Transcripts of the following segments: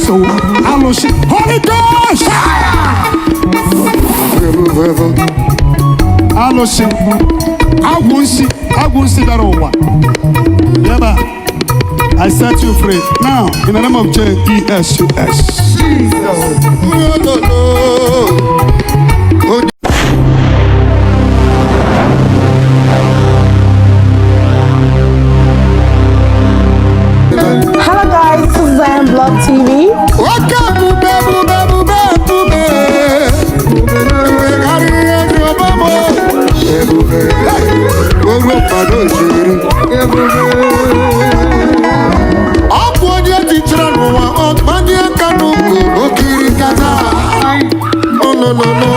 Nsogbu alụsị. Holy Ghost alụsị, agwụ nsị, agwụ nsị bịara ụwa ebe a. I set you free now in the name of Jesus. Hello guys, this is Zion Blog TV. Oke ebube, ebube, ebube, ebube. Ebube karịrị ezi ọgbọgbọ. Ebube. Oru mmadụ jiri. Ọ bụ onye tichara n'ụwa, ọ gbanye aka n'ukwu, okiri kata. Oh, no, no, no.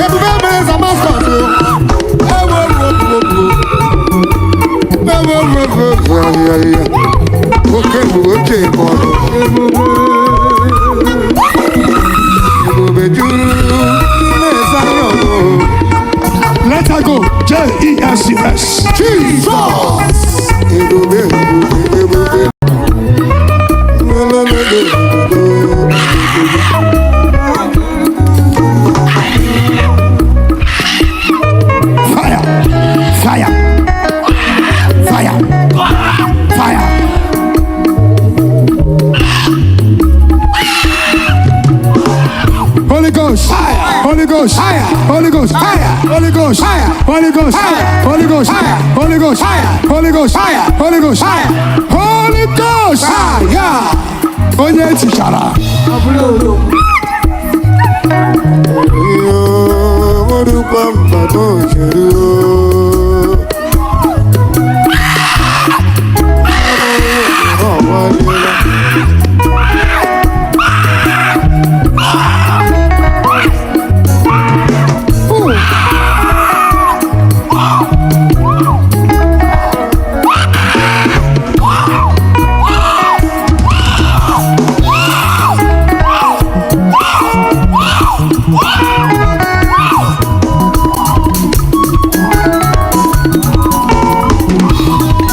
Ebube mere Damascus. Ewo, ewo, ewo, ewo. Ewo, ewo, ewo, ewo. Oke ebube, oche ebe ọnụ. Ebube juru n'ime Zion. Let her go. Jesus. Jesus! Ebube, ebube, ebube. Lolololo. Fire, fire, fire, fire. Holy Ghost, fire. Holy Ghost, fire. Holy Ghost, fire. Holy Ghost, fire. Holy Ghost, fire. Holy Ghost, fire. Holy Ghost, fire. Holy Ghost, fire. Holy Ghost, fire. Holy Ghost, fire. Onye tichara. Ihe orúkọ mmadụ jiri o. Ọwalila.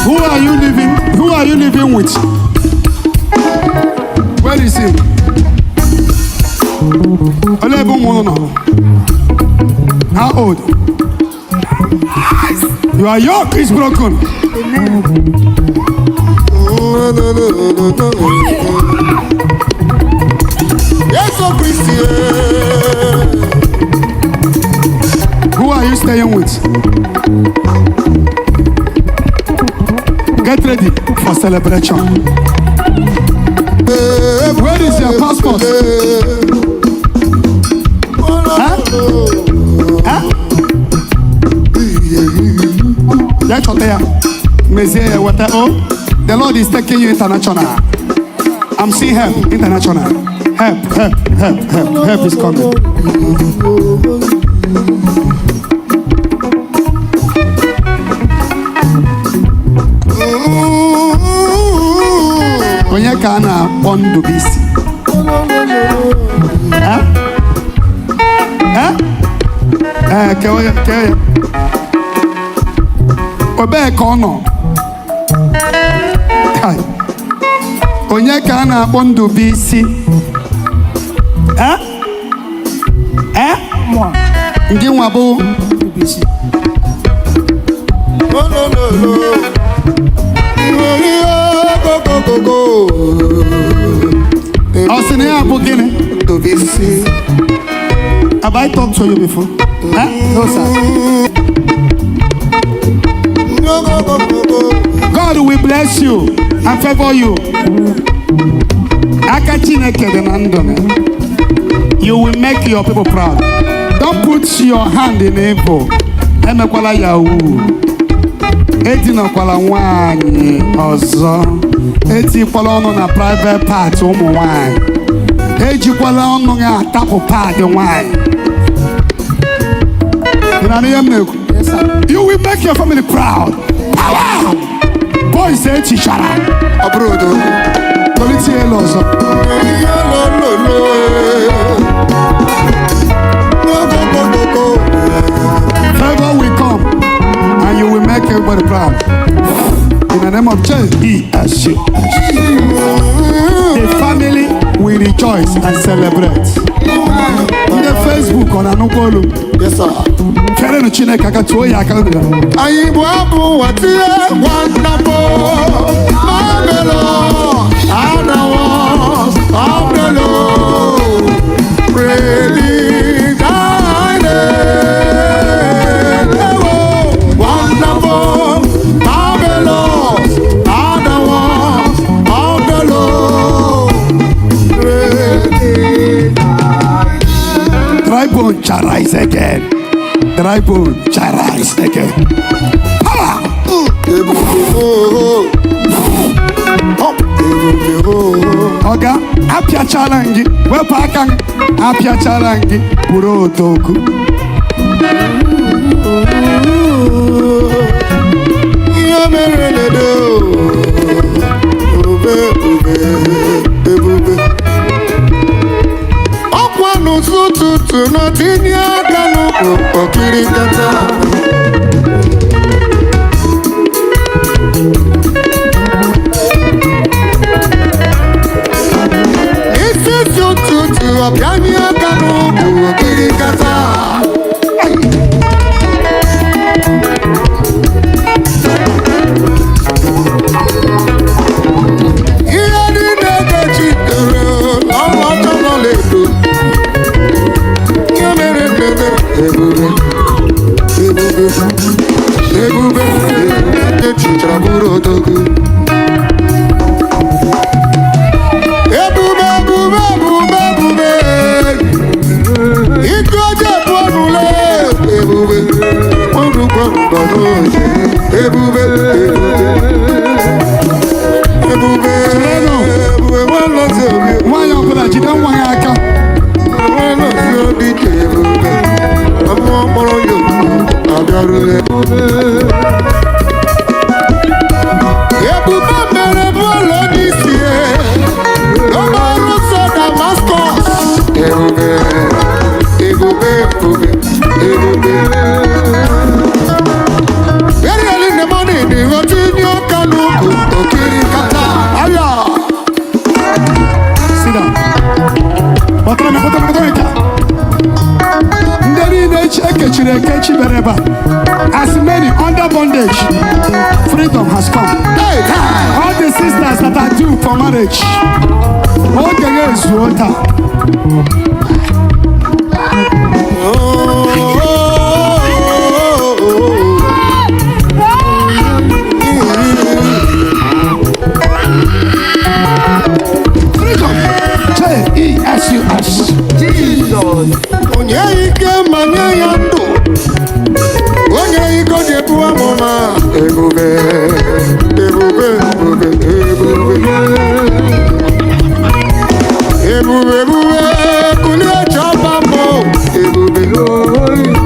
Who are you living? Who are you living with? Where is he? Olee ebe ụmụ unu nọ? How old? Your yoke is broken. No, no, no, no, no, no. Yesu Kristi. Who are you staying with? Get ready for celebration. Where is your passport? Huh? Huh? Ya chọta ya. Mezie ya weta o. The Lord is taking you international. I'm seeing help international. Help, help, help, help, help is coming. Onye ka a na-akpọ Ndubuisi? Eh? Eh? Eh, kewe ya, kewe ya. Ebee ka ọ nọ? Kai. Onye ka a na-akpọ Ndubuisi? Eh? Eh? Ndị nwa bụ Ndubuisi. No, no, no, no. Go, go, go, go. Ọ sị na ya bụ gịnị? Ndubuisi. Have I talked to you before? Eh? No, sir. Go, go, go, go, go. God will bless you and favor you. Aka Chineke dị na ndụ gị. You will make your people proud. Don't put your hand in evil. Emekwala yahoo. Edinakwala nwanyị ọzọ. Etikwala ọnụ na private part ụmụ nwanyị. Ejikwala ọnụ ya atapụ pad nwanyị. Ị na-anụ ihe m na-ekwu? Yes, sir. You will make your family proud. Power! Boys echichara. Ọ bụrụ udo. Tolite elu ọzọ. Lo, lo, lo. Go, go, go, go, go. Favor will come and you will make name of Jesus. The family will rejoice and celebrate. Ndị Facebook ọ na-anụkwa olu? Yes, sir. Ferenụ Chineke aka, tụọ ya aka. Anyị bụ abụ ụwa tie wonderful, marvelous, and the works of the Lord. Praise thy name. Oh, wonderful, marvelous, and the works of the Lord. Praise. Dry bone shall rise again. Dry bone shall rise again. Power! Ebube oh, oh, ebube oh. Ọga, apịachala m gị, wepụ aka m, apịachala m gị, bụrụ odogwu. Ihe mere ledo ebube, ebube, ebube. Ọkwa n'ụtụtụ na tinye aka n'ụkwụ okirikata. Isi isi ụtụtụ ọbịanye aka n'ụkwụ okirikata. Ihe niile gechitere ọlaọcha n'ọlaedo. Ihe mere ndebe ebube, ebube, ebube, ebube echichara bụrụ odogwu. Ebube, ebube, ebube, ebube. Ike oje bụ ọnụle ebube. Ọnụkwa nọ n'oche. Ebube, ebube, ebube. Cherenụ. Ebube nwanne obi. Nwaanyị ọbụla jide nwa ya aka. Nwanne obi ka ebube. Mmụọ mkpọrọ ya oku abịarule. Ebube mere bọọlụ n'isi n'okporo ụzọ Damascus. Ebube, ebube, ebube, ebube. Very early in the morning, the tinye aka n'ukwu okirikata. Aya! Sit down. Kpọtara m, kpọtara m, kpọtara m nke a. Ndị niile ekechiri ekechi bịara ebe a. As many under bondage, freedom has come. Hey, hey. All the sisters that are due for marriage, oge ga ezuo taa. Oh, oh, oh, oh. Freedom. Jesus. Onye ike ma nye ya ndụ, onye ike o ji ebu amụma. Ebube, ebube, ebube, ebube, ebube, ebube. Kulie chọba mbụ, ebube,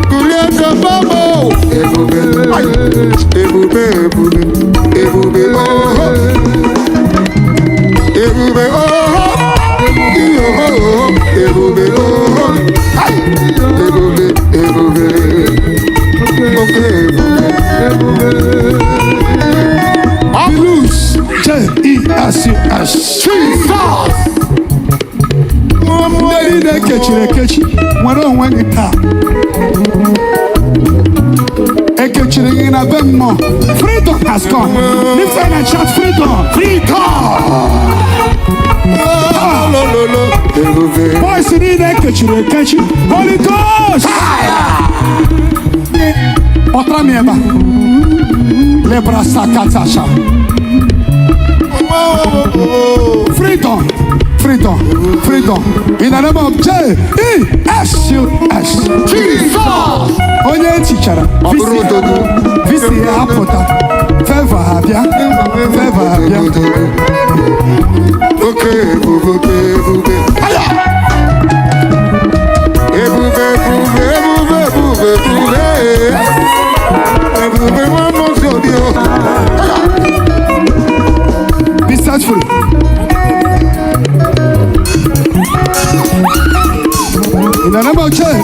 kulie chọba mbụ, ebube. Ai! Ebube, ebube, ebube, oho, ebube, oho, iyoho, ebube, oho. Ai! Ebube, ebube, oke ebube. Be loose. Jesus. Jesus. Ndị niile ekechiri ekechi, nwere onwe gị taa. Ekechiri gị na be mmụọ. Freedom has come. Lift your hand and shout freedom. Freedom. Lololo, ebube. Boys niile ekechiri ekechi. Holy Ghost. Kpọtara m ebe a. Lebra sakatasha. Freedom, freedom, freedom. In the name of Jesus. Jesus. Onye etichara Ọ bụrụ odogwu. Visa ya apụta. Favor abịa. Favor abịa. Oke ebube, oke ebube. Aya! Ebube, ebube, ebube, ebube, ebube. Ebube nwa mmụọ obi o. Aya! Be set free. In the name of Jesus.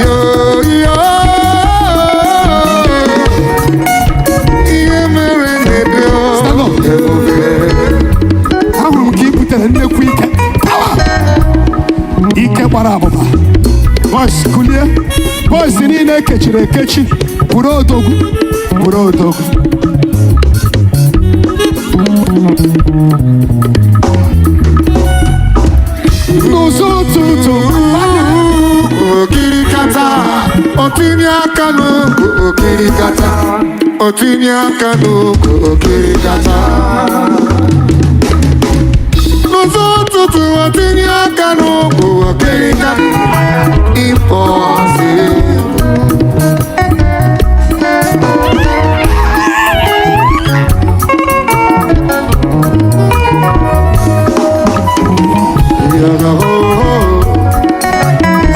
Yo, yo. Gbara abụba, boys, kulie. Boys niile ekechiri ekechi, bụrụ odogwu, bụrụ odogwu. N'ụzọ ụtụtụ. Okirikata, otinye aka n'ukwu. Okirikata, otinye aka n'ukwu. Okirikata, n'ụzọ ụtụtụ, otinye aka n'ukwu. Okirikata, impossible.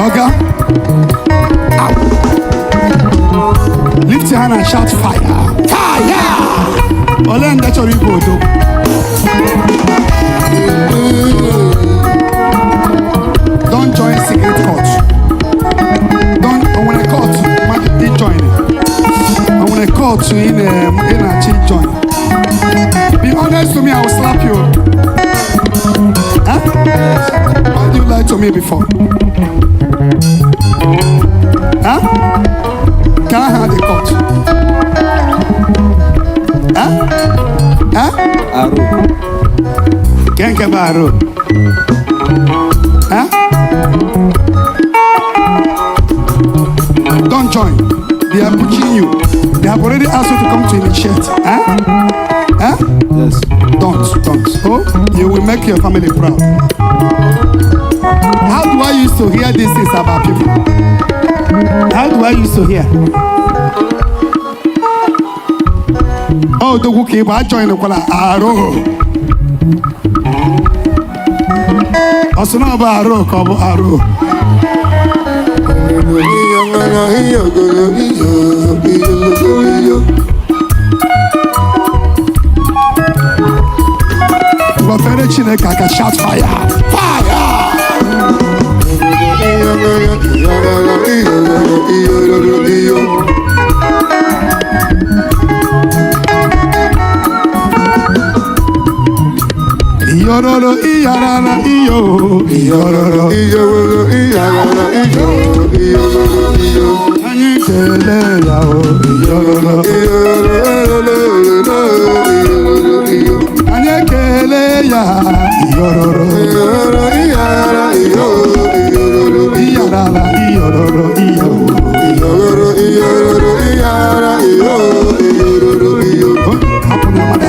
Oga, ow. Lift your hand and shout fire, fire. Ole ndị chọrọ ịbụ odogwu? Don't join secret cult. Don't. O nwere cult mmadụ ị join? O nwere cult ị na-achọ join? Be honest to me, I will slap you. Huh? Why do you lie to me before? Huh? Can I have the cult? Huh? Huh? Arụ. Nke bụ arụ? Huh? Don't join. They are pushing you. They have already asked you to come to initiate. Huh? Huh? Yes. Don't, don't. Oh, you will make your family proud. How do I used to hear these things about people? How do I used to hear? Oh, odogwu ka ị bụ, ajoinkwala arụ. Ọ sị na ọ bụ arụ ka ọ bụ arụ. Ngwa, Chineke aka, shout fire, fire. Iyororo iyarara iyo iyororo. Anyị kelee ya o, iyororo. Anyị ekele ya, iyororo iyarara iyororo iyo. Hapụ na mmadụ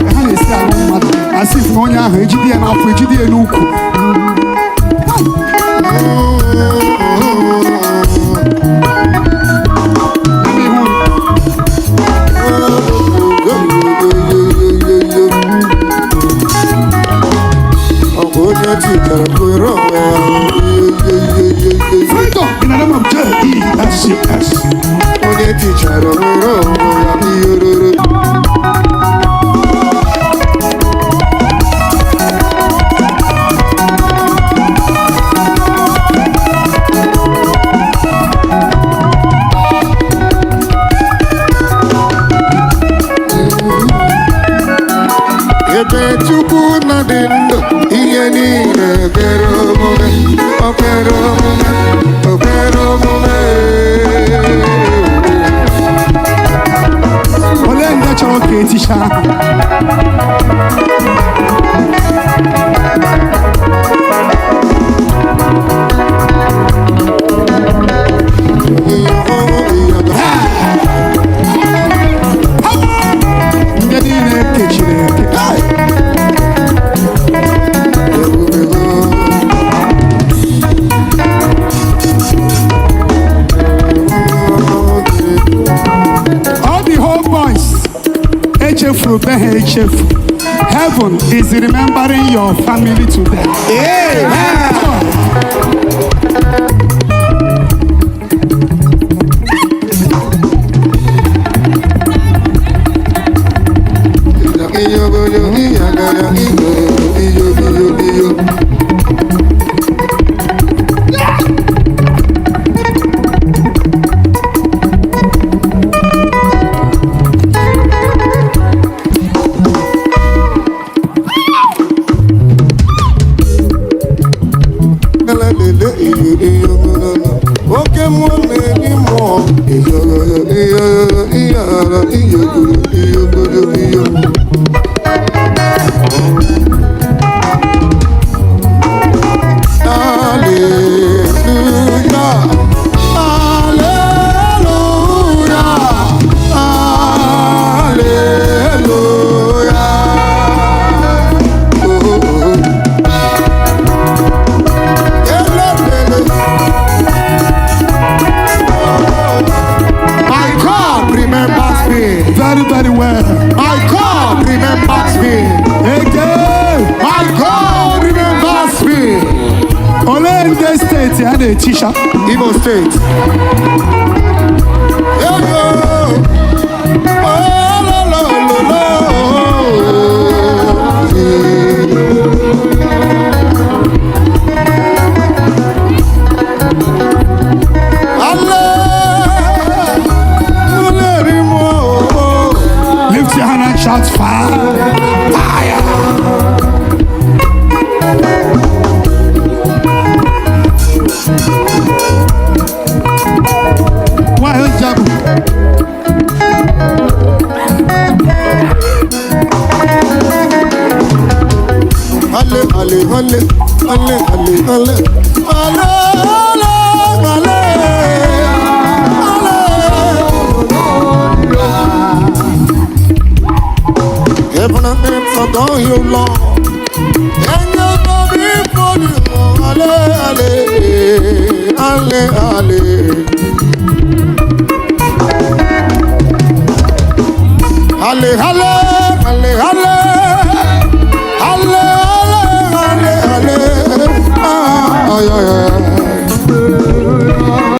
ha na-esi alụ mmadụ asị na onye ahụ ejide ya n'afọ, ejide ya n'ukwu. Ebe ihu. Onye tichara kwere onwe ya. Freedom in the name of J-E-S-U-S. Onye tichara nwere onwe ya, iyororo. Ebe Chukwu na dị ndụ, ihe niile kwere omume, o kwere omume, o kwere omume. Ole ndị chọrọ ka eticha ha? Ndị niile kechiri eke. Hey! All the whole boys echefuru be ha echefu. Heaven is remembering your family today. Amen. Come on. Iyo iyo iyo. Iyo, oke mmụọ na-eri mmụọ. Iyo, iyo, iyo, iyo, iyo, iyo, iyo. Hallelujah. Hallelujah. Hallelujah. Oh, oh, oh. Elelele. My God remembers me. Very, very well. My God remembers me. Again. My God remembers me. Olee ndị steeti a na-echisha? Imo State. Yo, yo. Oh, lo, lo, lo, lo. Ale, ole rimo. Lift your hand and shout fire. Fire. Why Jabu? Ale, ale, ale, ale, ale, ale. Ale, ale, ale, ale. Heaven and earth adore you, Lord. And you go before you. Ale, ale, ale, ale. Ale, ale, ale, ale. Ale, ale, ale, ale. Ah, ay, ay, ay.